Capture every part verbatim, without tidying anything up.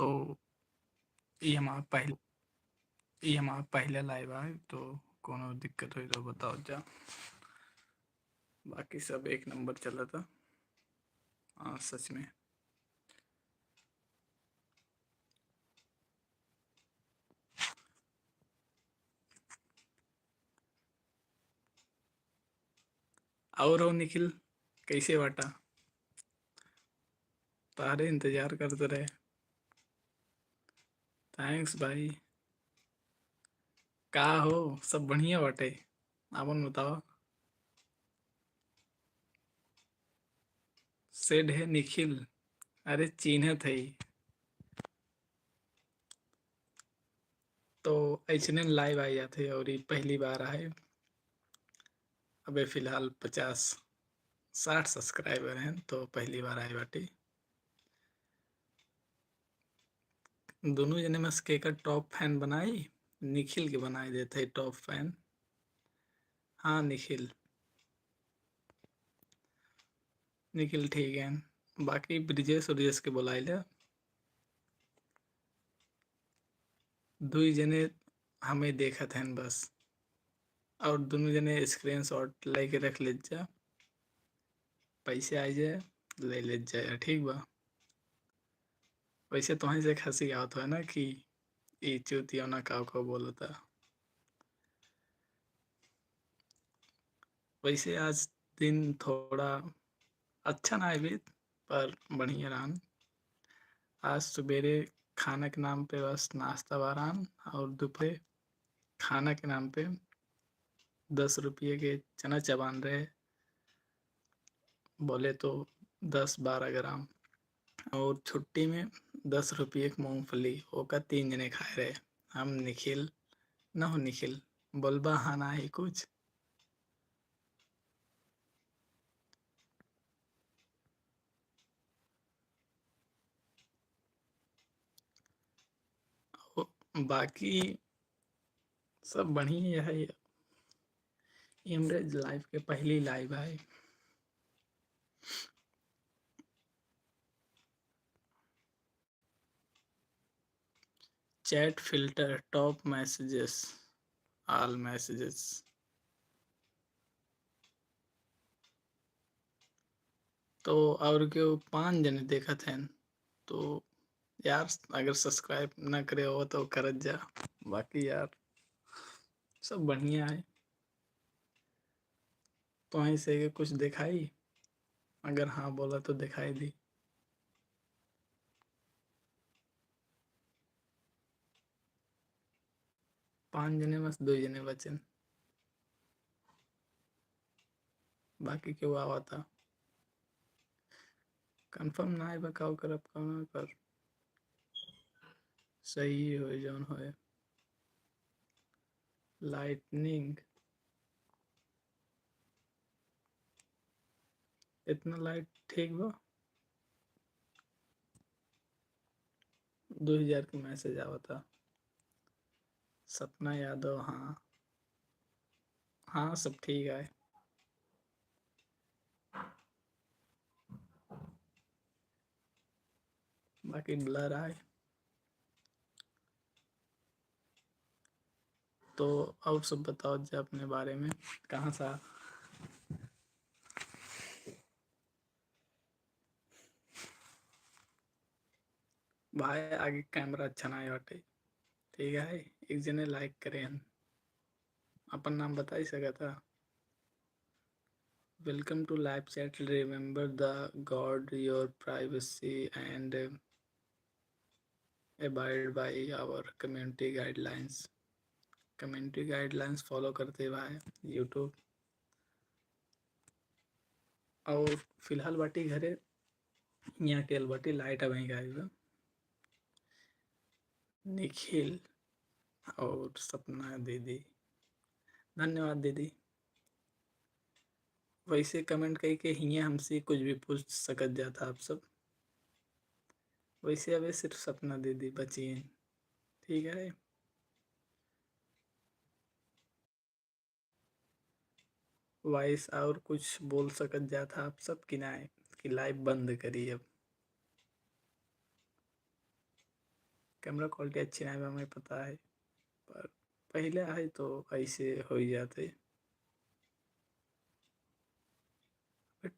तो ई हमार पहले, ई हमार पहले live आए, तो कोनो दिक्कत होई तो बताओ जा। बाकी सब एक नंबर चलता। हाँ, सच में। और हो निखिल, कैसे बाटा? तारे इंतजार करते रहे। Thanks भाई। का हो, सब बढ़िया बाटे? आपन बताओ। सेड है निखिल, अरे चिन्हत है। तो ऐसने live आ जाते और ये पहली बार आए। अबे फिलहाल पचास साठ subscriber हैं, तो पहली बार आए बाटी। दोनों जने में से केकर top fan बनाई? निखिल के बनाई देते हैं top fan। हाँ निखिल, निखिल ठीक है, बाकी ब्रिजेश उर्जेश के बुलाई ले। दुई जने हमें देखत हैं बस, और दोनों जने screenshot लेके रख ले जा, पैसे आ जाए, ले ले जाए, ठीक बा। वैसे तोहई से हंसी आवत है ना कि ई चूतिया ना काव काव बोलता। वैसे आज दिन थोड़ा अच्छा ना आए, पर बढ़िया रहन। आज सुबेरे खाना के नाम पे बस नाश्ता बा रहन, और दोपहर खाना के नाम पे दस रुपये के चना चबान रहे, बोले तो दस बारह ग्राम, और छुट्टी में दस रुपये के मूंगफली, ओका तीन जने खाए रहे। हम निखिल, न हो निखिल, बोलबा हाँ ना ही कुछ। बाकी सब बढ़िया है। ये हमरे live के पहली live है। Chat filter, top messages, all messages। तो और केहू पाँच जने देखत हैं, तो यार अगर subscribe ना करे हो तो करत जा। बाकी यार सब बढ़िया है। तो वहीं से कुछ दिखाई, अगर हाँ बोला तो दिखाई दी। पाँच जने बस, दो जने बचेन, बाकी केहू आवता। Confirm ना आइबा, का करब, कौन पर सही होए जौन होए। Lightning, इतना light ठीक बा। दो हजार के message आवता। सपना यादव, हाँ हाँ, सब ठीक है। बाकी blur आए। तो और सब बताओ जे अपने बारे में, कहाँ से? भाई, आगे camera अच्छा ना बाटे। ठीक है, एक जने like करे हन, अपन नाम बताई सकता। Welcome to live chat. Remember the guard your privacy and abide by our community guidelines. Community guidelines follow करते हुआ है YouTube। और फिलहाल बाटी घरे, यहाँ के बाटी, light अबहीं गायब बा। निखिल और सपना दीदी, धन्यवाद दीदी। वैसे comment कई के हियाँ हमसे कुछ भी पूछ सकत जाता आप सब। वैसे अबे सिर्फ सपना दीदी बची हैं, ठीक है। Voice और कुछ बोल सकत जाता आप सब कि नाय, कि live बंद करी अब। Camera quality अच्छी नाहीं बा, हमें पता है, पर पहिले है तो ऐसे होइ जात है।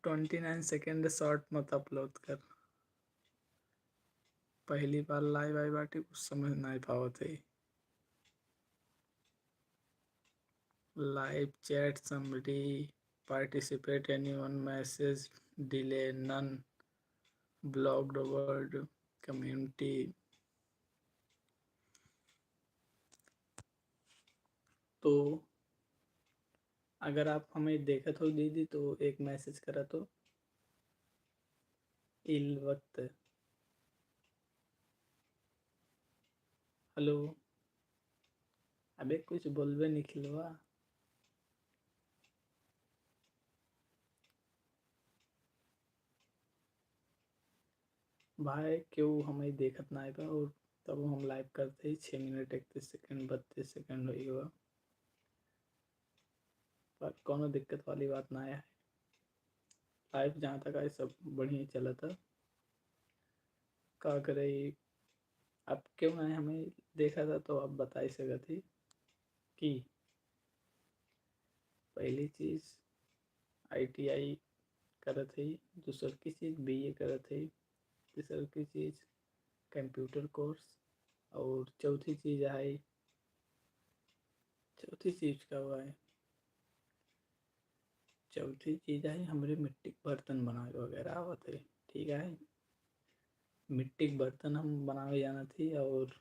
Twenty nine second short मत upload कर। पहली बार live आए बाटी, कुछ समझ नाहीं पावत है। Live chat, summary, participate, anyone, message, delay, none, blocked word, community। तो अगर आप हमें देखत हो दीदी, तो एक message करा तो। इल वक्त। Hello। अबे कुछ बोलबे निखिलवा। भाई, केहू हमें देखत नाहीं बा और तब हम live करत ही छः मिनट इकतीस second, बत्तीस second होइ गवा। पर कौनो दिक्कत वाली बात नाहीं है। Live जहाँ तक है, सब बढ़िया चलत है। का करे, अब केहू नाहीं हमें देखत है, तो अब बताई सकत ही कि पहली चीज ITI करत ही, दूसर की चीज BA करत ही, तीसर की चीज computer course, और चौथी चीज है, चौथी चीज का हुआ है, चौथी चीज है हमरे मिट्टी के बर्तन बनावे वगैरह आवत है, ठीक है। मिट्टी के बर्तन हम बनावे जानत ही, और,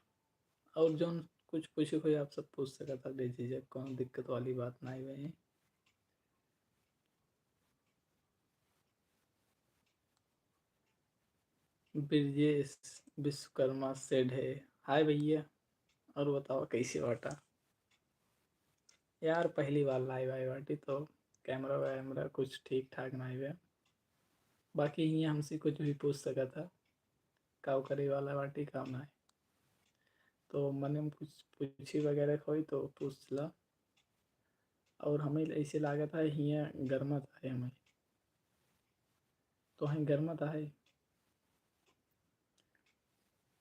और जौन कुछ पूछे कोई आप सब पूछ सकत है बेझिझक, कौनो दिक्कत वाली बात नाहीं बा। ब्रजेश विश्वकर्मा said है, हाय भैया, और बताओ कैसे बाटा? यार, पहली बार live आए बाटी, तो camera वैमरा कुछ ठीक ठाक नाहीं बा। बाकी हियाँ हमसे कुछ भी पूछ सकत है, काव करे वाला बाटी, काव नाहीं। तो मने में कुछ पूछी वगैरह होई तो पूछ ला। और हमें ऐसे लागत है हियाँ गरमत है हमें, तो हमें गरमत है।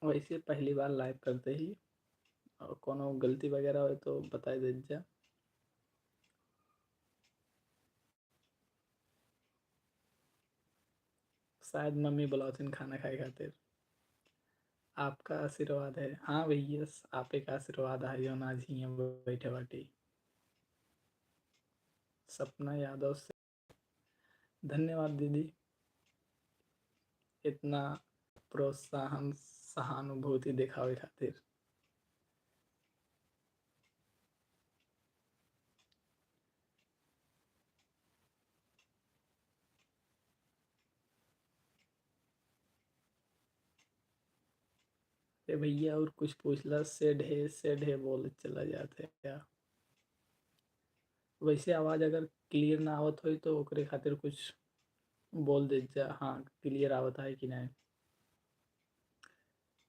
वैसे पहली बार live करत ही, और कौनो गलती वगैरह होई तो बताई दे जा। शायद मम्मी बुलावत हन खाना खाए खातिर। आपका आशीर्वाद है। हाँ भैया, आपे का आशीर्वाद है जौन आज हियाँ बैठे बाटी। सपना यादव से धन्यवाद दीदी, इतना प्रोत्साहन, सहानुभूति दिखावे खातिर। ए भैया, और कुछ पूछला? सेड है, सेड है बोल चला जात है यार। वैसे आवाज अगर clear ना आवत होई तो ओकरे खातिर कुछ बोल दे जा। हाँ, clear आवत है कि नहीं?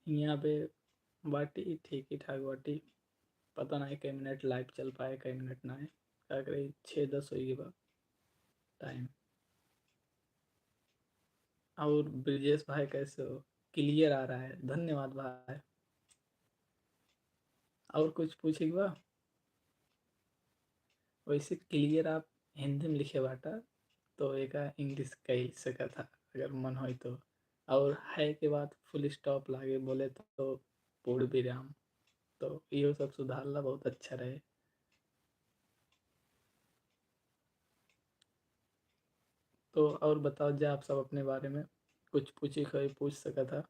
हियाँ पे बाटी, ठीक ही ठाक बाटी। पता नहीं कई मिनट live चल पाए, कई मिनट ना है। का करे, छः दस होई गई बा time। और ब्रजेश भाई, कैसे हो? Clear आ रहा है, धन्यवाद भाई। और कुछ पूछे के बा? वैसे clear आप हिंदी में लिखे बाटा, तो एका English कह सकत हा, अगर मन होई तो। और है के बाद full stop लागे बोले तो पूर्ण विराम, तो इहो सब सुधार ला, बहुत अच्छा रहे। तो और बताओ जा आप सब अपने बारे में, कुछ पूछे के होई पूछ सकत हा।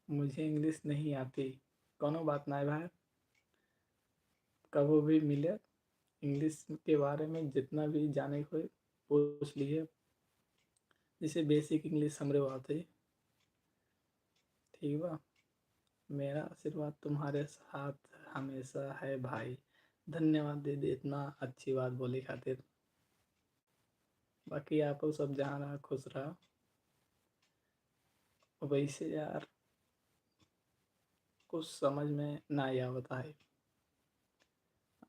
मुझे English नहीं आती, कौनो बात ना है भाई, कबो भी मिले, English के बारे में जितना भी जाने के होई पूछ लिए, जैसे basic English हमरे बात है। ठीक बा, मेरा आशीर्वाद तुम्हारे साथ हमेशा है भाई। धन्यवाद दीदी, इतना अच्छी बात बोले खातिर। बाकी आप सब जहाँ रहा, खुश रहा। वैसे यार, कुछ समझ में ना आवत है।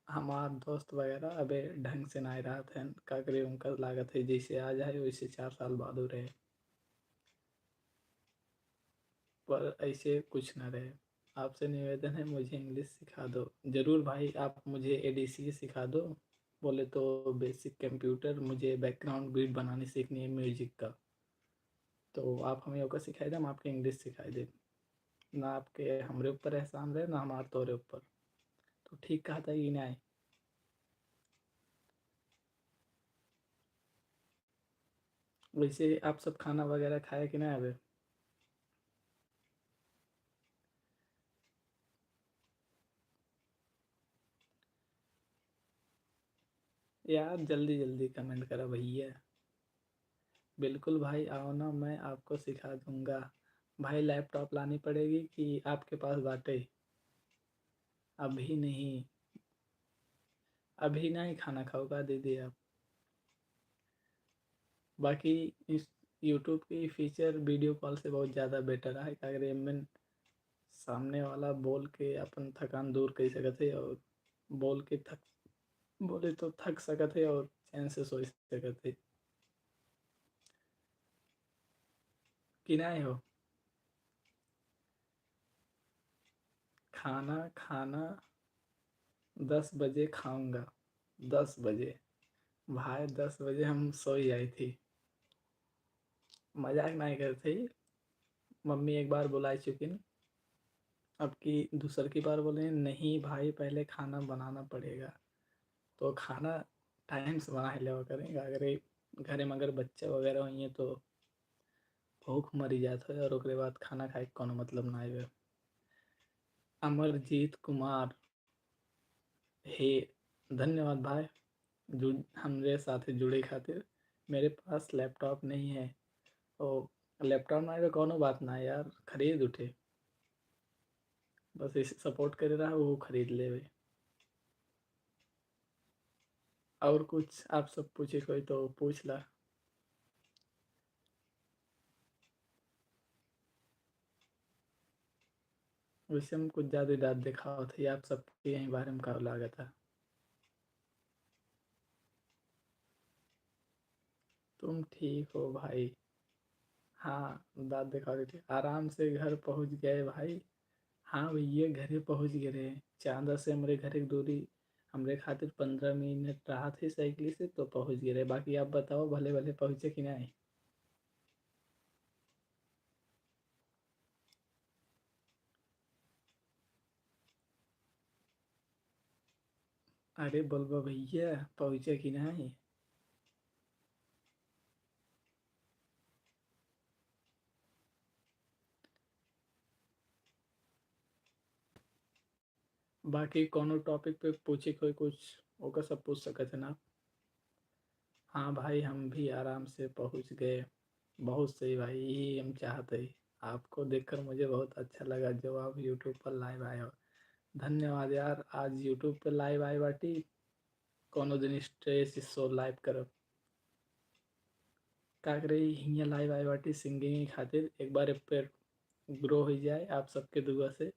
हमार दोस्त वगैरह अबे ढंग से ना रहत हैं, का करे, उनका लागत है जैसे आज है वैसे चार साल बाद हो रहे। पर ऐसे कुछ ना रहे। आपसे निवेदन है, मुझे English सिखा दो। जरूर भाई, आप मुझे A D C सिखा दो, बोले तो basic computer, मुझे background beat बनानी सीखनी है music का। तो आप हमें ओका सिखाई दे, हम आपके English सिखाई दे। ना आपके हमरे ऊपर एहसान रहे, ना हमार तोरे ऊपर। तो ठीक कहा था कि नहीं? वैसे आप सब खाना वगैरह खाए कि नहीं अबे? यार, जल्दी जल्दी comment करा भैया। बिल्कुल भाई, आओ ना, मैं आपको सिखा दूंगा। भाई, laptop लानी पड़ेगी कि आपके पास बाटे? अभी नहीं, अभी नहीं खाना खाओगा दीदी आप। बाकी इस YouTube की feature video call से बहुत ज़्यादा better है, काहे कि एमन सामने वाला बोल के अपन थकान दूर कर सकत है और बोल के थक, बोले तो थक सकत है और चैन से सो सकत है। कि नहीं हो? खाना, खाना दस बजे खाऊंगा। दस बजे? भाई, दस बजे हम सो ही जाई थी। मजाक नहीं करत ही। मम्मी एक बार बुलाए चुकिन, अब की दूसर की बार बोले, "नहीं भाई, पहले खाना बनाना पड़ेगा।" तो खाना time से बना लेवा करें। अगर ये घरे में अगर बच्चा वगैरह होइए तो भूख मरी जात है और ओकरे बाद खाना खाए के कोनो मतलब ना आवे। अमरजीत कुमार, हे, धन्यवाद भाई, जुड़, हमरे साथे जुड़े खातिर। मेरे पास laptop नहीं है। ओ, laptop ना आवे, कोनो बात ना यार, खरीद उठे। बस इसे support करे रहा, वो खरीद लेवे। और कुछ आप सब पूछे कोई तो पूछ ला। वैसे हम कुछ ज़्यादा दाँत देखावत है, आप सबके यही बारे में का लागत है? तुम ठीक हो भाई? हाँ, दाँत देखावत है। आराम से घर पहुँच गए भाई। हाँ भैया, घरे पहुँच गए रहे। चांदा से हमरे घर की दूरी हमरे खातिर पन्द्रह मिनट रहा थे साइकिल से, तो पहुँच गए रहे। बाकी आप बताओ, भले भले पहुँचे कि नहीं? अरे बोलबा भैया, पहुँचे कि नहीं? बाकी कोनो topic पे पूछे कोई कुछ, ओकर सब पूछ सकत है ना। हाँ भाई, हम भी आराम से पहुँच गए। बहुत सही भाई, यही हम चाहते हैं। आपको देखकर मुझे बहुत अच्छा लगा जो आप YouTube पर live आए हो। धन्यवाद यार, आज YouTube पे live आए बाटी, कोनो दिन stage show live करब। का करे, हियाँ live आए बाटी singing खातिर, एक बार ए पे grow हो जाए आप सबके दुआ से,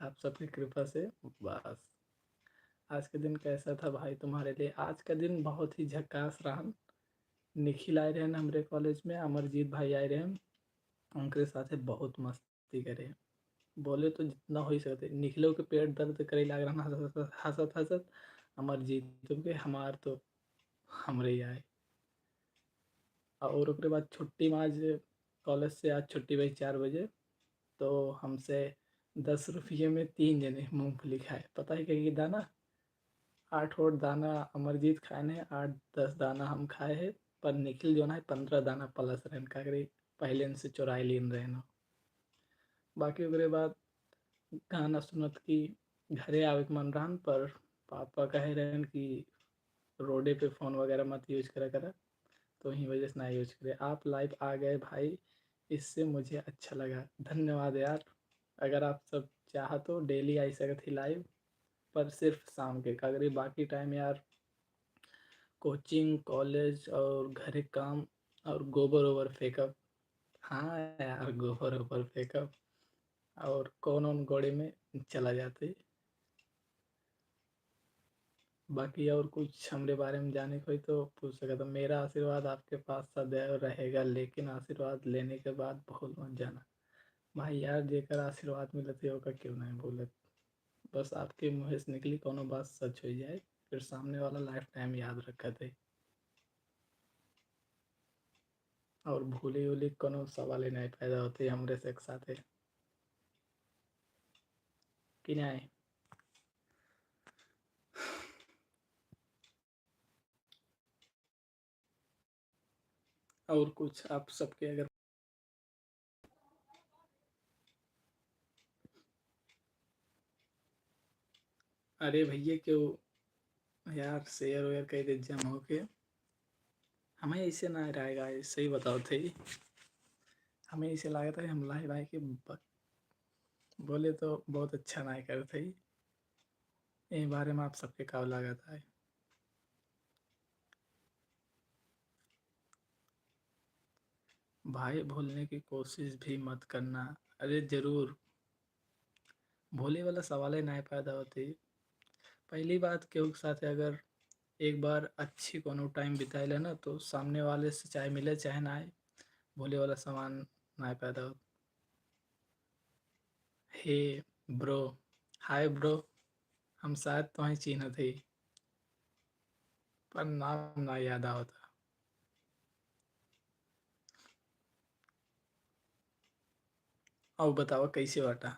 आप सबके कृपा से। बस, आज के दिन कैसा था भाई तुम्हारे लिए? आज का दिन बहुत ही झकास रहन। निखिल आए रहन हमरे college में, अमरजीत भाई आए रहन, उनके साथे बहुत मस्ती करे। बोले तो जितना हो ही सकते, निखिलो के पेट दर्द करे लाग रहन हंसत हंसत, हंसत हंसत। अमरजीत के, हमार तो हमरे ही आए। और ओकरे बाद छुट्टी में, आज college से आज छुट्टी भई चार बजे, तो हमसे दस रुपये में तीन जने मूंगफली खाए। पता है क्या, ये दाना, आठ ओठ दाना अमरजीत खाए ने, आठ दस दाना हम खाए हैं, पर निखिल जो ना है, पन्द्रह दाना plus रहन, का करे, पहले इनसे चुराए लीन रहन। बाकी ओकरे बाद गाना सुनत की घरे आवे के मन रहन, पर पापा कहे रहन कि रोडे पे phone वगैरह मत use करा करा, तो इही वजह से ना use करे। आप live आ गए भाई, इससे मुझे अच्छा लगा। धन्यवाद यार। अगर आप सब चाह तो daily आ सकत ही live, पर सिर्फ शाम के, का करी, बाकी time यार coaching, college और घरे काम और गोबर ओबर फेंकब। हाँ यार, गोबर ओबर फेंकब और कौन कौन गोड़े में चला जाते। बाकी और कुछ हमरे बारे में जाने के होई तो पूछ सकत हो। मेरा आशीर्वाद आपके पास सदैव रहेगा, लेकिन आशीर्वाद लेने के बाद भूल मत जाना। भाई यार, जेकर आशीर्वाद मिलत है, ओकर क्यों नहीं भूलत। बस आपके मुँहे से निकली कोनो बात सच हो जाए, फिर सामने वाला lifetime याद रखत है। और भूले उले कोनो सवाल ही नहीं पैदा होते हमरे से एक साथ है कि नहीं? और कुछ आप सबके अगर, अरे भैया, क्यों यार, share वेयर कर दे जम हो के। हमें ऐसे ना रहेगा, सही बताओ थे, हमें ऐसे लागत है हम live आए के ब-, बोले तो बहुत अच्छा ना करत है। ये बारे में आप सबके का लागत है? भाई, भूलने की कोशिश भी मत करना। अरे जरूर, भूले वाला सवाल ही नहीं पैदा होती। पहली बात, केहू के साथ अगर एक बार अच्छी कोनो time बिताए ले ना, तो सामने वाले से चाहे मिले चाहे ना आए, भूले वाला सवाल नहीं पैदा होता। हे bro, hi bro, हम शायद तोहे चीन्हत ही, पर नाम ना याद आवता। और बतावा कैसे बाटा?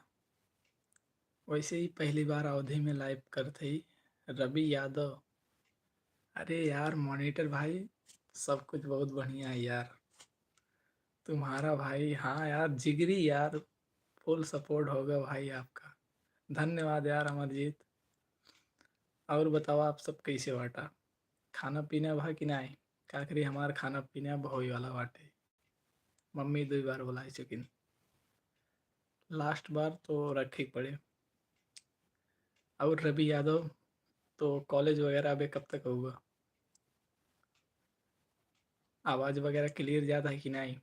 वैसे ही पहली बार अवधी में live करत ही, रवि यादव। अरे यार monitor भाई, सब कुछ बहुत बढ़िया है यार। तुम्हारा भाई, हाँ यार, जिगरी यार, full support होगा भाई आपका। धन्यवाद यार अमरजीत। और बताओ, आप सब कैसे बाटा? खाना पीना भा कि नाई? का करी, हमार खाना पीना होए वाला बाटे। मम्मी दुई बार बुलाए चुकिन। Last बार तो रखे के पड़े। और रवि यादव, तो college वगैरह अबे कब तक होगा? आवाज वगैरह clear जाता है कि नहीं?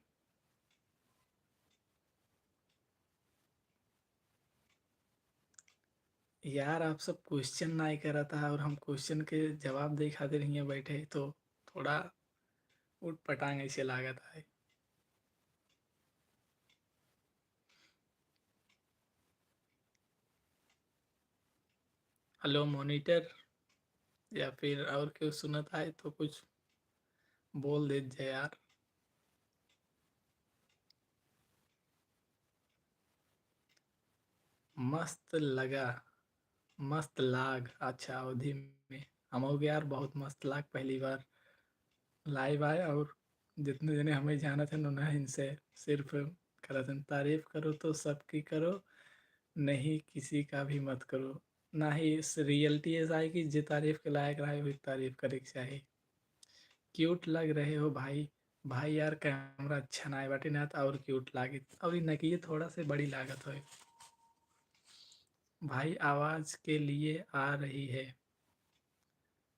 यार, आप सब question नाई करत हा और हम question के जवाब दे खातिर हियाँ बैठे, तो थोड़ा उटपटांग ऐसे लागत है। Hello monitor, या फिर और केहू सुनत आए तो कुछ बोल देत जाए यार। मस्त लगा, मस्त लाग। अच्छा, अवधी में हम हो गया यार, बहुत मस्त लाग। पहली बार live आए और जितने जने हमें जानत हैं, उन्हें इनसे सिर्फ करत हैं, तारीफ करो तो सबकी करो, नहीं किसी का भी मत करो। ना ही इस reality ऐसा है कि जे तारीफ के लायक रहे, वही तारीफ करे के चाही। Cute लग रहे हो भाई। भाई यार, camera अच्छा ना आए बाटे ना, तो और cute लागे, और ई नकिए थोड़ा से बड़ी लागत होए। भाई, आवाज के लिए आ रही है।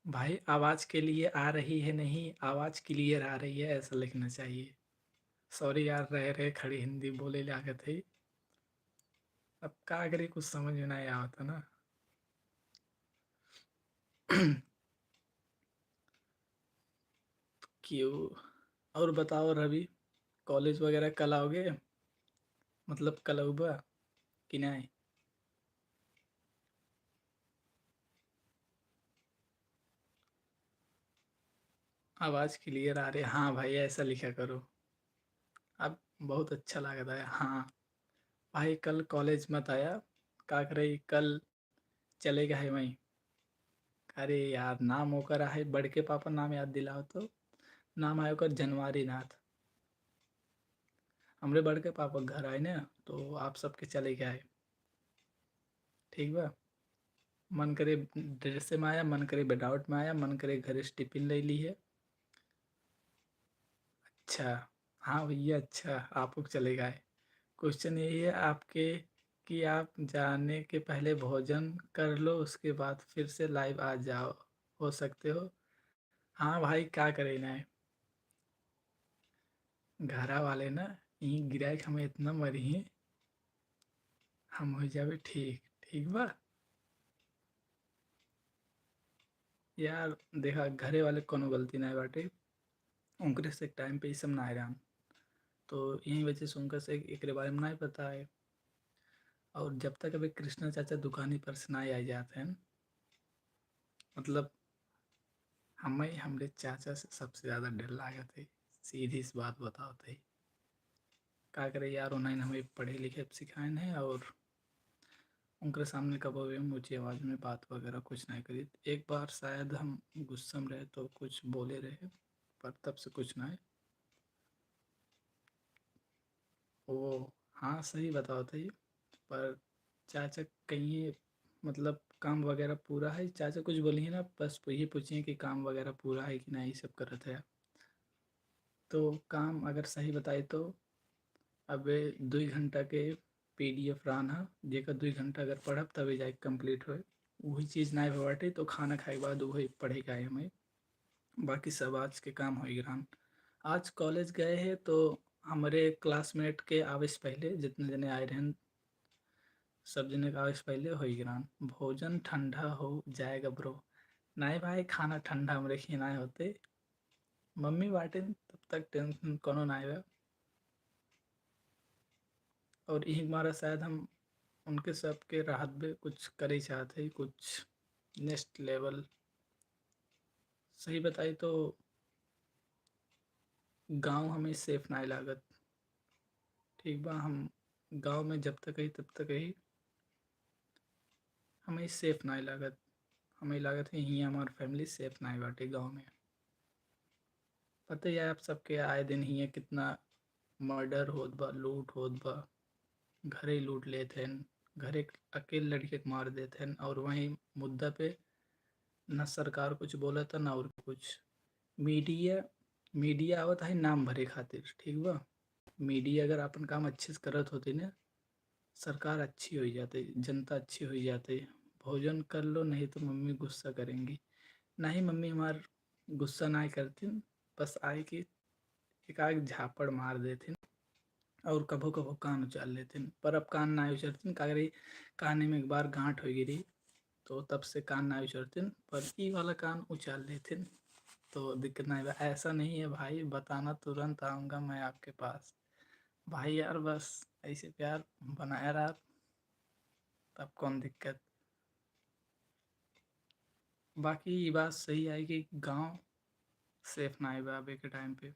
भाई, आवाज के लिए आ रही है नहीं, आवाज clear आ रही है, ऐसा लिखना चाहिए। Sorry यार, रह रहे खड़ी हिंदी बोले लागत है। अब का करी, कुछ समझ में नहीं आवता ना। क्यों? और बताओ रवि, college वगैरह कल आओगे? मतलब कल आउबा कि नहीं? आवाज clear आ रही। हाँ भाई, ऐसा लिखा करो। अब बहुत अच्छा लग रहा है। हाँ भाई, कल college मत आया, का करे, कल चले गए वहीं। अरे यार, नाम ओकर आहे, बड़के पापा नाम याद दिलाओ तो। नाम आए ओकर जनवारी नाथ। हमरे बड़के पापा के घर आए ना, तो आप सबके चले गए। ठीक बा, मन करे dress में आया, मन करे without में आया, मन करे घर से tiffin ले ली है। अच्छा, हाँ भैया, अच्छा, आप लोग चले गए। Question यही है आपके कि आप जाने के पहले भोजन कर लो, उसके बाद फिर से live आ जाओ, हो सकते हो। हाँ भाई, का करे ना है, घरा वाले ना, यहीं गिराए के हमें इतना मरी, हम हो जावे ठीक, ठीक बा। यार देखा, घरे वाले कोनो गलती नाई बाटे, उनकरे से time पे ई सब नाई रहन। तो यही वजह से उनका से एकरे बारे में नाहीं पता है। और जब तक अबे कृष्णा चाचा दुकानी पर से नाहीं आए जात हैं, मतलब, हमें हमरे चाचा से सबसे ज्यादा डर लागत है, सीधी सी बात बतावत है। का करे यार, उन्हें हमें पढ़े लिखे सिखाए हैं और उनके सामने कबो भी हम ऊंची आवाज में बात वगैरह कुछ नाहीं करी। एक बार शायद हम गुस्सा में रहे तो कुछ बोले रहे, पर तब से कुछ नाहीं। वो, हाँ, सही बतावत है, पर चाचा कहिए, मतलब, काम वगैरह पूरा है? चाचा कुछ बोली ना, बस यही पूछिए कि काम वगैरह पूरा है कि नाहीं, ये सब करत है। तो काम अगर सही बताई तो अबे दुई घंटा के पीडीएफ रान है, जेकर दुई घंटा अगर पढ़ब तबे जाके complete होए। वही चीज नाहीं भवा बाटे तो खाना खाए के बाद वही पढ़े के आए हमें। बाकी सब आज के काम होई रहन। आज कॉलेज गए हैं तो हमरे classmate के आवे से पहले जितने जने आए रहन, सब जने के आवे से पहले होई रहन। भोजन ठंडा हो जाएगा bro। नाहीं भाई, खाना ठंडा हमरे खियाँ नाहीं होते, मम्मी बाटिन, तब तक tension कोनो नाहीं बा। और यही मारा शायद हम उनके सबके राहत पे कुछ करे चाहत है, कुछ next level। सही बताई तो गाँव हमें safe नाहीं लागत, ठीक बा? हम गाँव में जब तक ही तब तक ही हमें safe नाहीं लागत। हमें लागत है हियाँ हमार family safe नाहीं बाटे गाँव में। पता ही है आप सबके, आए दिन हियाँ कितना murder होत बा, लूट होत बा, घरे लूट लेत हैं, घरे अकेले लड़के के मार देत हैं। और वही मुद्दा पे ना सरकार कुछ बोलत है ना और कुछ। मीडिया, मीडिया आवत है नाम भरे खातिर, ठीक बा? मीडिया अगर अपन काम अच्छे से करत होती ना, सरकार अच्छी होई जाती, जनता अच्छी होई जाती। भोजन कर लो, नहीं तो मम्मी गुस्सा करेंगी। नाहीं, मम्मी हमार गुस्सा नाहीं करतीन, बस आए के एक आध झापड़ मार देतीन और कभो कभो कान उचार लेतीन, पर अब कान नाहीं उचरतीन, का करी, काने में एक बार गांठ हो गिरी, तो तब से कान नाहीं उचरतीन, पर ई वाला कान उचार लेतीन, तो दिक्कत नाहीं बा। ऐसा नहीं है भाई, बताना तुरंत आऊँगा मैं आपके पास। भाई यार, बस ऐसे प्यार बनाया रहा, तब कौन दिक्कत। बाकी ये बात सही है कि गांव safe नाहीं बा अबे के time पे।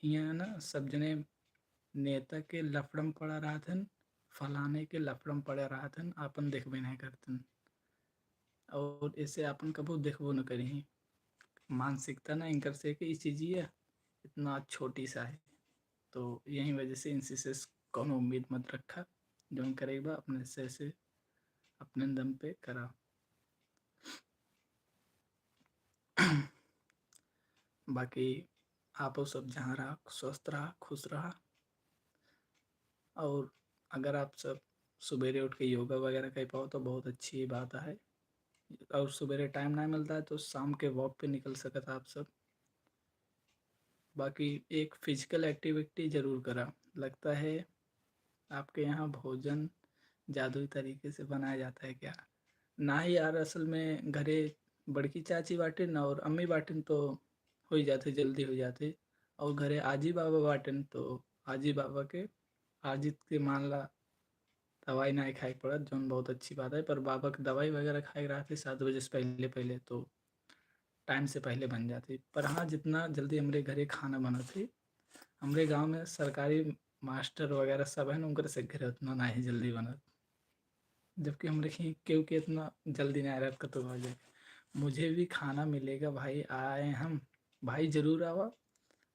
हियाँ ना सब जने नेता के लफड़म पड़ा रहत हन, फलाने के लफड़म पड़ा रहत हन, आपन देखबे नाहीं करतन। और ऐसे आपन कबो देखबो न करी। मानसिकता ना इनकर से कि ई चीज ये इतना छोटी सा है। तो यही वजह से इनसे से कोनो उम्मीद मत रखा। जौन करे के बा अपने से, से अपने दम पे करा। बाकी आपो सब जहाँ रहा, स्वस्थ रहा, खुश रहा। और अगर आप सब सुबेरे उठ के योगा वगैरह कर पाओ तो बहुत अच्छी बात है। और सुबेरे time ना मिलता है तो शाम के walk पे निकल सकत आप सब। बाकी एक physical activity जरूर करा। लगता है आपके यहाँ भोजन जादुई तरीके से बनाया जाता है क्या? ना ही यार, असल में घरे बड़की चाची बाटिन और अम्मी बाटिन तो हो ही जाते, जल्दी हो जाते। और घरे आजी बाबा बाटिन तो आजी बाबा के, आजी के मान ला दवाई ना खाए के पड़त, जौन बहुत अच्छी बात है। पर बाबा के दवाई वगैरह खाए के रहते सात बजे से पहले, पहले तो time से पहले बन जाती। पर हाँ, जितना जल्दी हमरे घरे खाना बनत है, हमरे गाँव में सरकारी मास्टर वगैरह सब है ना, उनकर से घरे उतना ना ही जल्दी बनत। जबकि हमरे खी-, केहू के इतना जल्दी ना रहत कतो आ जाए। मुझे भी खाना मिलेगा भाई, आए हम। भाई जरूर आवा,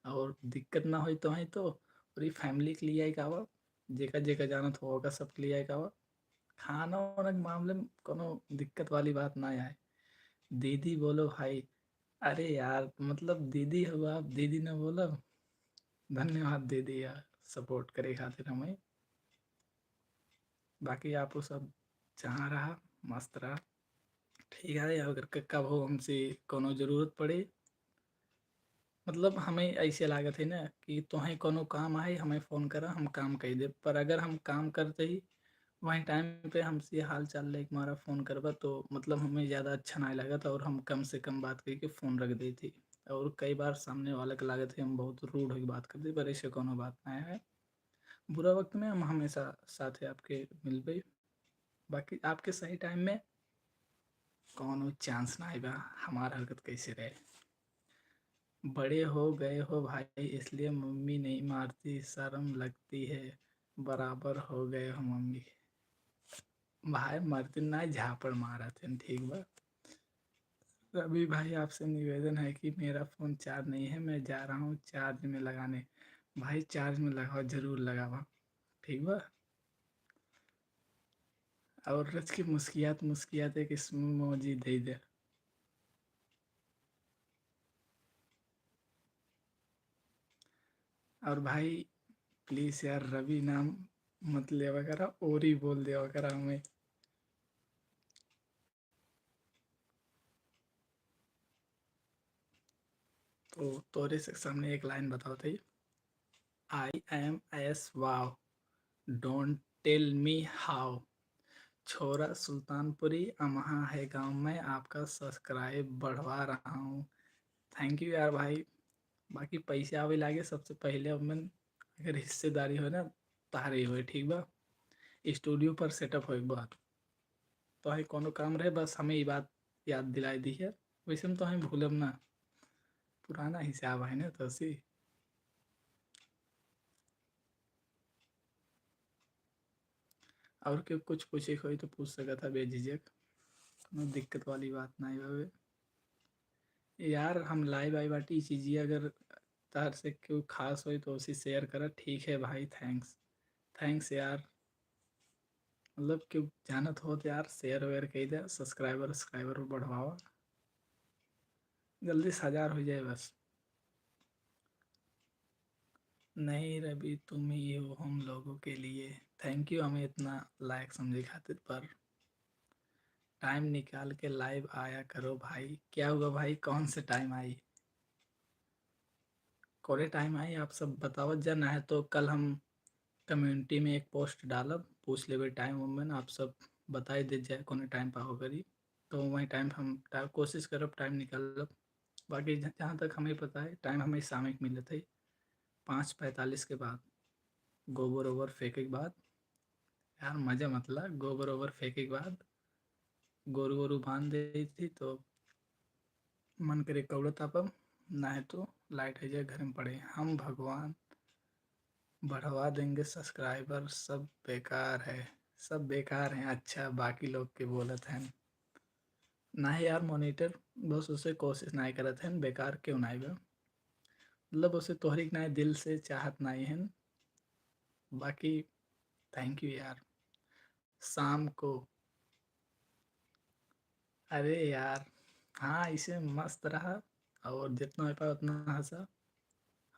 और दिक्कत ना होई तो है तो, और ये family के लिए आए के आवा, जेका जेका जानत हो ओका सबके लिए आए के आवा। खाना वाना के मामले में कोनो दिक्कत वाली बात ना आए। दीदी बोलो भाई, अरे यार, मतलब दीदी हो आप, दीदी ना बोलो। धन्यवाद दीदी यार, support करे खातिर हमें। बाकी आपो सब जहाँ रहा, मस्त रहा, ठीक है। अगर क-, कबो हमसे कोनो जरूरत पड़े, मतलब हमें ऐसे लागत है ना कि तोहें कोनो काम आए, हमें phone करा, हम काम कर दे। पर अगर हम काम करते ही वही time पे हमसे हाल चाल लेके हमारा phone करबा तो मतलब हमें ज़्यादा अच्छा ना लागत और हम कम से कम बात करके phone रख देते। और कई बार सामने वाला के लागत है हम बहुत rude होके बात कर दी, पर ऐसे कोनो बात ना है। बुरा वक्त में हम हमेशा साथे आपके मिलबे, बाकी आपके सही time में कोनो chance ना आइबा। हमार हरकत कैसे रहे? बड़े हो गए हो भाई, इसलिए मम्मी नहीं मारती, शर्म लगती है। बराबर हो गए हो मम्मी। भाई मरती ना, झापड़ मारत हैं, ठीक बा। रवि भाई, आपसे निवेदन है कि मेरा phone charge नहीं है, मैं जा रहा हूँ charge में लगाने। भाई charge में लगावा, जरूर लगावा, ठीक बा। और रच के मुस्कियात मुस्कियात एक emoji दे दे। और भाई please यार, रवि नाम मत लेवा करा, ओरी बोल देवा करा हमें। तो तोरे से सामने एक line बताओ थे, I am as wow, don't tell me how। छोरा सुल्तानपुरी अमहा है गांव में, आपका subscribe बढ़वा रहा हूँ। Thank you यार भाई। बाकी पैसे आवे लागे, सबसे पहले अपन अगर हिस्सेदारी होए ना, तहरे ही होए, ठीक बा। Studio पर setup होए के बाद तो है कोनो काम रहे, बस हमें ये बात याद दिलाई दी है। वैसे हम तो हमें भूलब ना, पुराना हिसाब है ना, तो सी। और के कुछ पूछे के होई तो पूछ सकत है बेझिझक, कोनो दिक्कत वाली बात नहीं बावे। यार हम live आई बाटी, ई चीज़ अगर तार से क्यों खास होई तो उसी share करा। ठीक है भाई, thanks, thanks यार। मतलब क्यों जानत हो तो यार share वेयर कई दे, subscriber subscriber बढ़वावा, जल्दी से हजार हो जाए बस। नहीं रवि, तुम ही हो हम लोगों के लिए। Thank you हमें इतना लायक समझे खातिर, पर time निकाल के live आया करो भाई। क्या हुआ भाई, कौन से time आई, कोने time आई, आप सब बतावत जा, ना है तो कल हम community में एक post डालब, पूछ लेबे time उमन, आप सब बताई दे जाए कोने time पर हो करी, तो वही time हम टा-, कोशिश करब time निकालब। बाकी ज-, जहाँ तक हमें पता है time हमें शाम के मिलत है पाँच पैंतालीस के बाद, गोबर ओबर फेंके के बाद। यार मजा मत ला, गोबर ओबर फेंके के बाद गोरू वोरू बांध देती तो मन करे कौड़त आपन, ना है तो light है जाए घर में पड़े। हम भगवान बढ़वा देंगे subscriber, सब बेकार है, सब बेकार हैं। अच्छा बाकी लोग के बोलत हैं, ना है यार monitor, बस उसे कोशिश ना करत हैं, बेकार क्यों ना बा, मतलब उसे तोहरी के ना दिल से चाहत ना है। बाकी thank you यार। शाम को, अरे यार, हाँ, इसे मस्त रहा और जितना हो पाए उतना हंसा।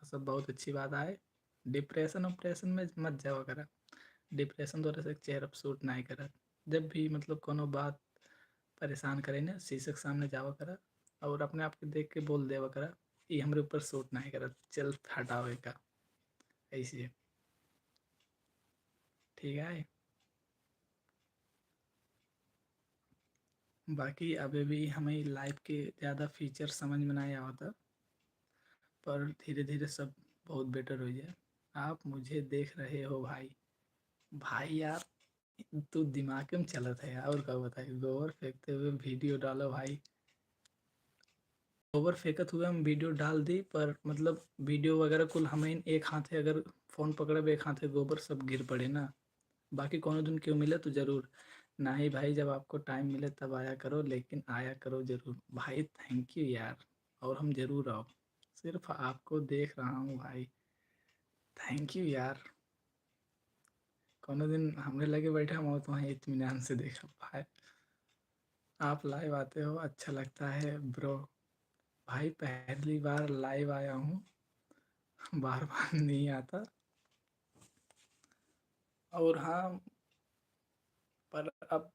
हंसा, बहुत अच्छी बात आए। Depression वप्रेशन में मत जावा करा, depression तोरे से चेहरा पर suit नहीं करा। जब भी मतलब कोनो बात परेशान करे ना, शीशे के सामने जावा करा और अपने आप के देख के बोल देवा करा, "ये हमरे ऊपर suit नहीं करत, चल हटावे का।" ऐसे, ठीक है। बाकी अबे भी हमें live के ज़्यादा feature समझ में नहीं आवता, पर धीरे धीरे सब बहुत better हो जाए। आप मुझे देख रहे हो भाई? भाई यार, तू दिमाग में चलत है, और का बताई, गोबर फेंकते हुए video डालो भाई। गोबर फेंकत हुए हम video डाल दी, पर मतलब video वगैरह कुल हमें एक हाथे अगर phone पकड़ब, एक हाथे गोबर, सब गिर पड़े ना। बाकी कोनो दिन क्यों मिले तो जरूर। नाही भाई, जब आपको time मिले तब आया करो, लेकिन आया करो जरूर। भाई thank you यार, और हम जरूर आओ, सिर्फ आपको देख रहा हूँ भाई। Thank you यार, कोनो दिन हमरे लगे बैठा, हम तो वहीं इत्मीनान से देखा भाई। आप live आते हो, अच्छा लगता है bro। भाई पहली बार live आया हूँ, बार बार नहीं आता। और हाँ, पर अब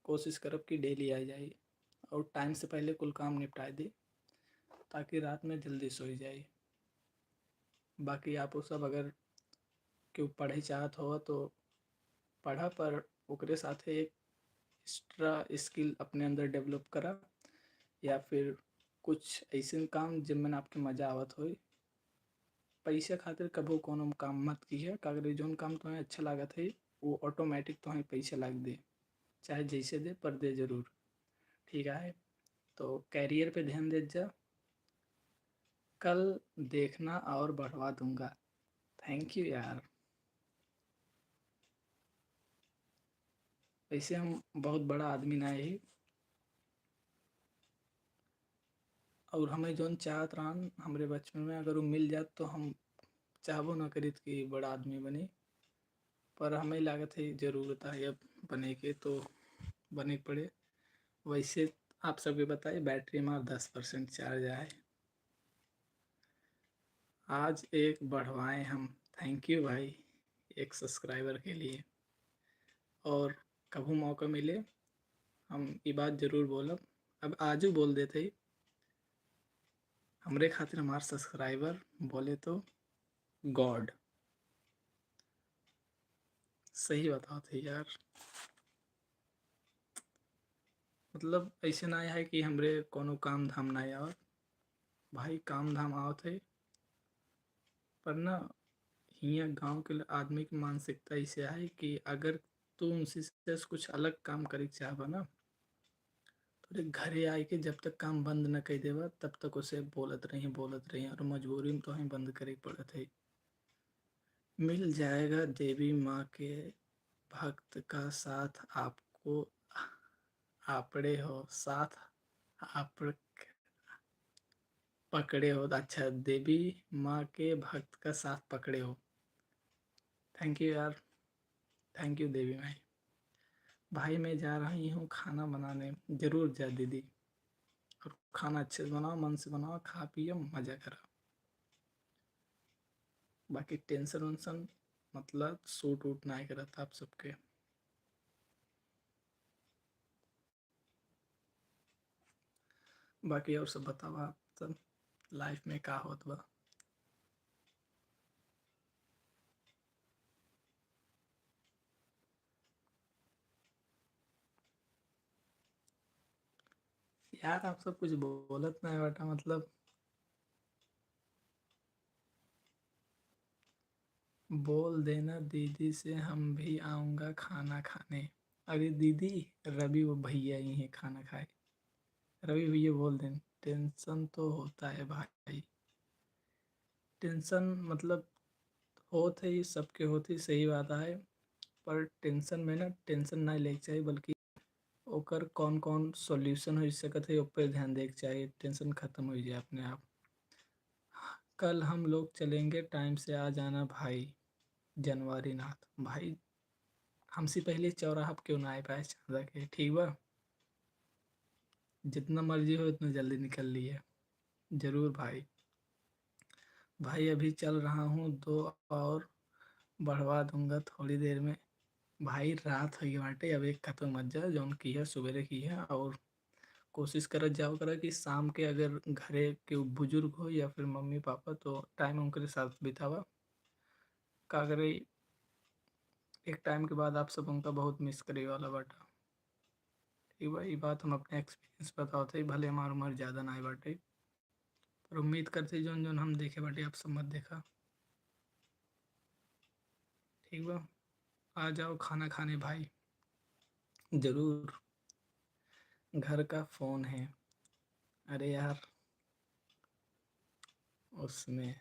कोशिश करब कि daily आ जाए और time से पहले कुल काम निपटाए दे, ताकि रात में जल्दी सोई जाए। बाकी आप सब अगर क्यों पढ़े चाहत हो तो पढ़ा, पर ओकरे साथे एक extra skill अपने अंदर develop करा, या फिर कुछ अइसन काम जिनमें आपके मजा आवत होई। पैसा खातिर कबो कोनो काम मत किहे, कागरे जौन काम तोहें अच्छा लागत है, वो automatic तोहें पैसा लाग दे, चाहे जैसे दे, पर दे जरूर। ठीक है, तो career पे ध्यान दे जा। कल देखना और बढ़वा दूंगा। Thank you यार। वैसे हम बहुत बड़ा आदमी ना ही, और हमें जौन चाहत रहन हमरे बचपन में, अगर वो मिल जात तो हम चाहबो ना करित कि बड़ा आदमी बनी, पर हमें लागत है जरूरत है अब बने के, तो बने के पड़े। वैसे आप सबके बताए, battery हमार दस percent charge आए। आज एक बढ़वाए हम। Thank you भाई, एक subscriber के लिए। और कभू मौका मिले, हम ई बात जरूर बोलब। अब आजू बोल देते ही, हमरे खातिर हमार subscriber बोले तो God। सही बतावत है यार, मतलब ऐसे ना है कि हमरे कोनो काम धाम ना आवत भाई, काम धाम आवत है, पर ना हियाँ गाँव के ल-, आदमी के मानसिकता ऐसे है कि अगर तू उनसे से कुछ अलग काम करे के चाहबा ना, तोरे घरे आए के जब तक काम बंद न कर देबा, तब तक उसे बोलत रही, बोलत रही, और मजबूरी में तो ही बंद करे पड़त है। मिल जाएगा देवी माँ के भक्त का साथ, आपको आपड़े हो, साथ आपड़-, पकड़े हो। अच्छा, देवी माँ के भक्त का साथ पकड़े हो। Thank you यार, thank you देवी माई। भाई, मैं जा रही हूँ खाना बनाने। जरूर जा दीदी, और खाना अच्छे से बनाओ, मन से बनाओ, खा पियो, मजा करो। बाकी tension वेंशन मतलब suit वूट ना करत आप सबके। बाकी और सब बतावा, सब life में का होत बा? यार, आप सब कुछ बोलत ना बाटा, मतलब, बोल देना दीदी से, हम भी आऊँगा खाना खाने। अरे दीदी, रवि वो भैया ही है खाना खाए। रवि भैया बोल देन, tension तो होता है भाई। Tension मतलब होत है, ये सबके होत है, सही बात है, पर tension में ना tension ना लेके चाहिए, बल्कि ओकर कौन कौन solution हो सकत है, ओपे ध्यान देके चाहिए, tension खत्म हो जाए अपने आप। कल हम लोग चलेंगे, time से आ जाना भाई। जनवरी नाथ भाई, हमसे पहले चौराहा पे क्यों ना आए पाए चांदा के, ठीक बा? जितना मर्जी हो उतना जल्दी निकल लिए। जरूर भाई। भाई अभी चल रहा हूँ, दो और बढ़वा दूंगा थोड़ी देर में। भाई रात हो गई बाटे, अब एक खत्म मत जा, जौन की है सुबेरे की है। और कोशिश करत जाओ करा कि शाम के अगर घरे के बुजुर्ग हो या फिर मम्मी पापा, तो time उनके साथ बितावा। का करे, एक time के बाद आप सब उनका बहुत miss करे वाला बाटा। ठीक बा, ई बात हम अपने experience बतावत हई, भले हमार उम्र ज्यादा नाई बाटे, पर उम्मीद करते जौन जौन हम देखे बाटे आप सब मत देखा। ठीक बा, आ जाओ खाना खाने भाई। जरूर, घर का phone है। अरे यार, उसमें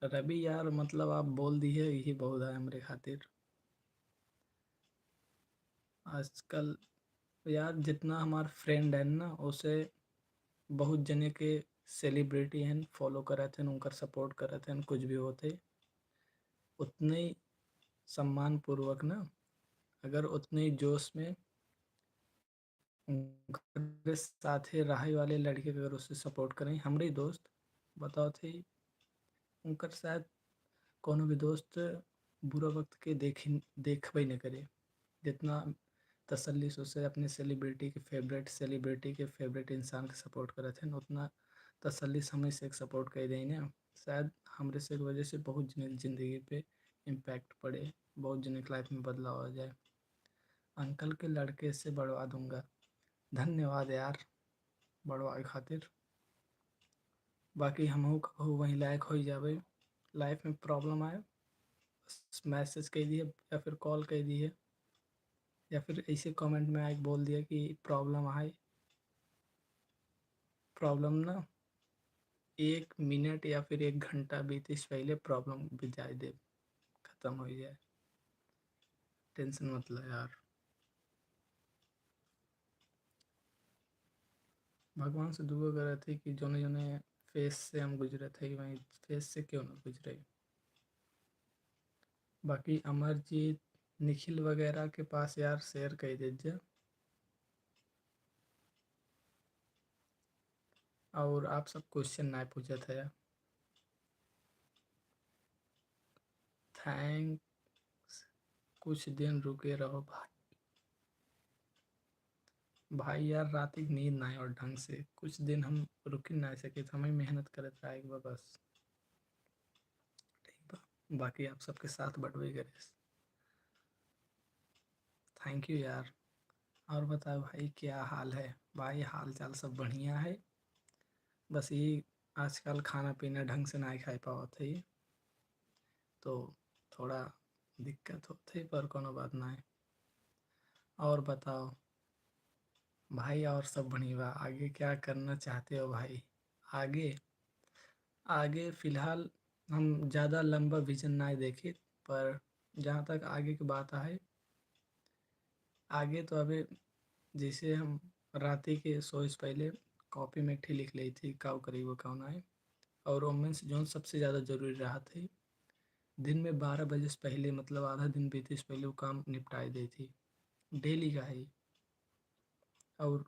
रवि यार, मतलब आप बोल दिए, यही बहुत है हमरे खातिर। आजकल यार जितना हमार friend है ना, उसे बहुत जने के celebrity हैं, follow करत हैं, उनकर support करत हैं, कुछ भी होते, उतने ही सम्मानपूर्वक ना, अगर उतने ही जोश में उनकरे साथे रहे वाले लड़के के अगर उसे support करें, हमरे दोस्त बताओ थे, उनकर शायद कोनो भी दोस्त बुरा वक्त के देखी, देखबे न करे। जितना तसल्ली से उसे अपने celebrity के favourite, celebrity के favourite इंसान के support करत हैं, उतना तसल्ली से हमें से support कर दें ना। शायद हमरे से के वजह से बहुत जने के जिंदगी पे impact पड़े, बहुत जने के life में बदलाव आ जाए। Uncle के लड़के से बढ़वा दूंगा। धन्यवाद यार, बढ़वाए खातिर। बाकी हमहू कबहू वही लायक होइ जाबे। Life में problem आए, बस message कइ दिए या फिर call कइ दिए, या फिर ऐसे comment में आके बोल दिए कि problem आए। Problem ना, एक मिनट या फिर एक घंटा बीते से पहिले problem बिताइ देब, खतम होइ जाए। Tension मत ला यार। भगवान से दुआ करत ही कि जौने जौने phase से हम गुजरत ही, वही phase से क्यों ना गुजरे। बाकी अमरजीत, निखिल वगैरह के पास यार share कइ देत जा। और आप सब question नाहीं पूछत है। Thanks, कुछ दिन रुके रहो भाई। भाई यार, राती के नींद नाहीं और ढंग से, कुछ दिन हम रुकी नाहीं सके, तो हमें मेहनत करत रहे एक बार बस। ठीक बा, बाकी आप सबके साथ बटवे करे। Thank you यार। और बताओ भाई, क्या हाल है? भाई, हाल चाल सब बढ़िया है, बस ये आजकल खाना पीना ढंग से नाहीं खाइ पावत है, तो थोड़ा दिक्कत होत है, पर कोनो बात नाहीं। और बताओ भाई, और सब बढ़िया बा? आगे क्या करना चाहते हो भाई? आगे, आगे फिलहाल हम ज्यादा लंबा vision नाहीं देखित, पर जहाँ तक आगे के बात आए, आगे तो अबे जैसे हम राती के सोए से पहिले copy में एक ठे लिख लेइत ही, काउ करीबो काउ नाहीं। और ओमें से जौन सबसे ज्यादा जरूरी रहत है, दिन में बारह बजे से पहिले, मतलब आधा दिन बीते से पहिले वो काम निपटाइ देइत ही, daily का है। और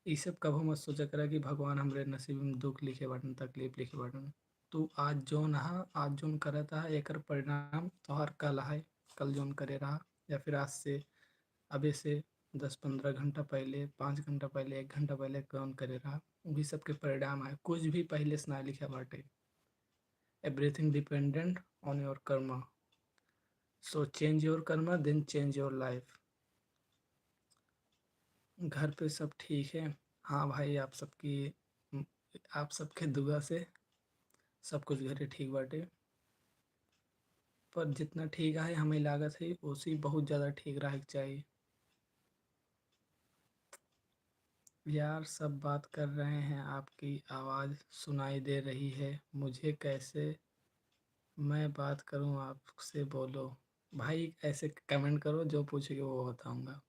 ई सब कभो मत सोचा करा कि भगवान हमरे नसीब में दुख लिखे बाटन, तकलीफ लिखे बाटन। तू आज जौन हा, आज जौन करत हा, एकर परिणाम तोहार कल है। कल जौन करे रहा, या फिर आज से, अबे से दस पन्द्रह घंटा पहिले, पाँच घंटा पहिले, एक घंटा पहिले जौन करे रहा, वही सबके परिणाम है। कुछ भी पहिले से ना लिखा बाटे। Everything dependent on your karma. So change your karma, then change your life. घर पे सब ठीक है? हाँ भाई, आप सबकी, आप सबके दुआ से सब कुछ घरे ठीक बाटे। पर जितना ठीक आहे, हमें लागत है, ओसे बहुत ज्यादा ठीक रहे के चाही। यार, सब बात कर रहे हैं, आपकी आवाज़ सुनाई दे रही है, मुझे कैसे मैं बात करूं आपसे, बोलो। भाई, ऐसे comment करो, जो पूछेगी वो बताऊंगा।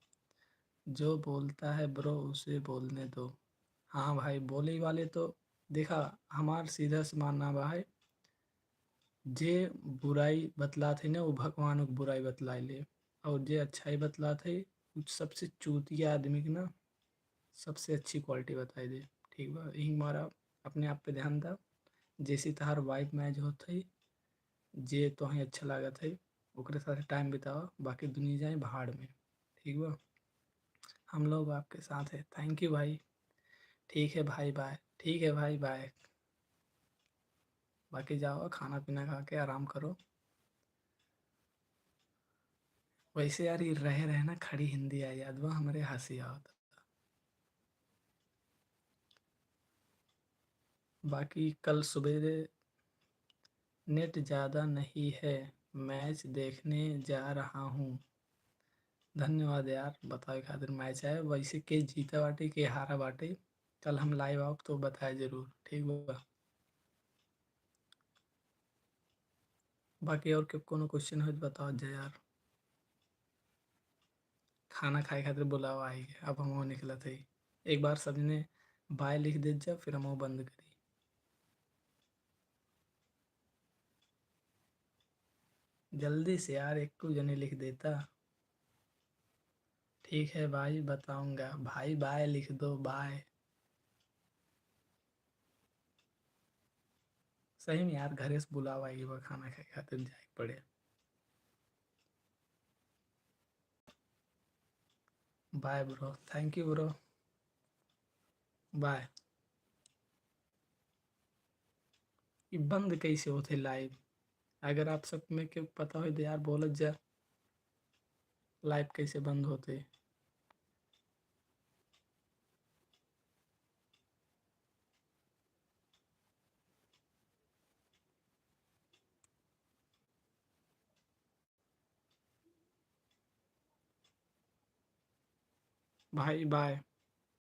जो बोलता है bro, उसे बोलने दो। हाँ भाई, बोले वाले तो, देखा, हमार सीधा से मानना बा है, जे बुराई बतलात है ना, वो भगवान के बुराई बतलाए ले, और जे अच्छाई बतलात है, वो सबसे चूतिया आदमी के ना सबसे अच्छी quality बताई दे। ठीक बा, यही मारा अपने आप पे ध्यान दा। जैसे तहार vibe match होत है, जे तोहें अच्छा लागत है, ओकरे साथ time बितावा, बाकी दुनिया जाए भाड़ में। ठीक बा, हम लोग आपके साथ है। Thank you भाई। ठीक है भाई, bye। ठीक है भाई, bye। बाकी जाओ, खाना पीना खा के आराम करो। वैसे यार, ये रहे रहे ना खड़ी हिंदी आई, याद बा, हमरे हंसी आवत। बाकी कल सुबेरे net ज्यादा नहीं है, match देखने जा रहा हूँ। धन्यवाद यार, बतावे खातिर। Match है, वैसे के जीता बाटे, के हारा बाटे, कल हम live आउब तो बताए जरूर, ठीक बा? बाकी और के कोनो question हो तो बताओ जा यार। खाना खाए खातिर बुलावा आई है, अब हम निकलत है। एक बार सभी ने bye लिख दे जा, फिर हम बंद करी। जल्दी से यार, एक जने लिख देता। ठीक है भाई, बताऊंगा। भाई bye लिख दो, bye। सही में यार, घरे से बुलावा आई बा, खाना खाए खातिर जाए के पड़े। Bye bro, thank you bro, bye। ये बंद कैसे होते live? अगर आप सब में के पता हो तो यार बोलत जा, live कैसे बंद होते? भाई, bye।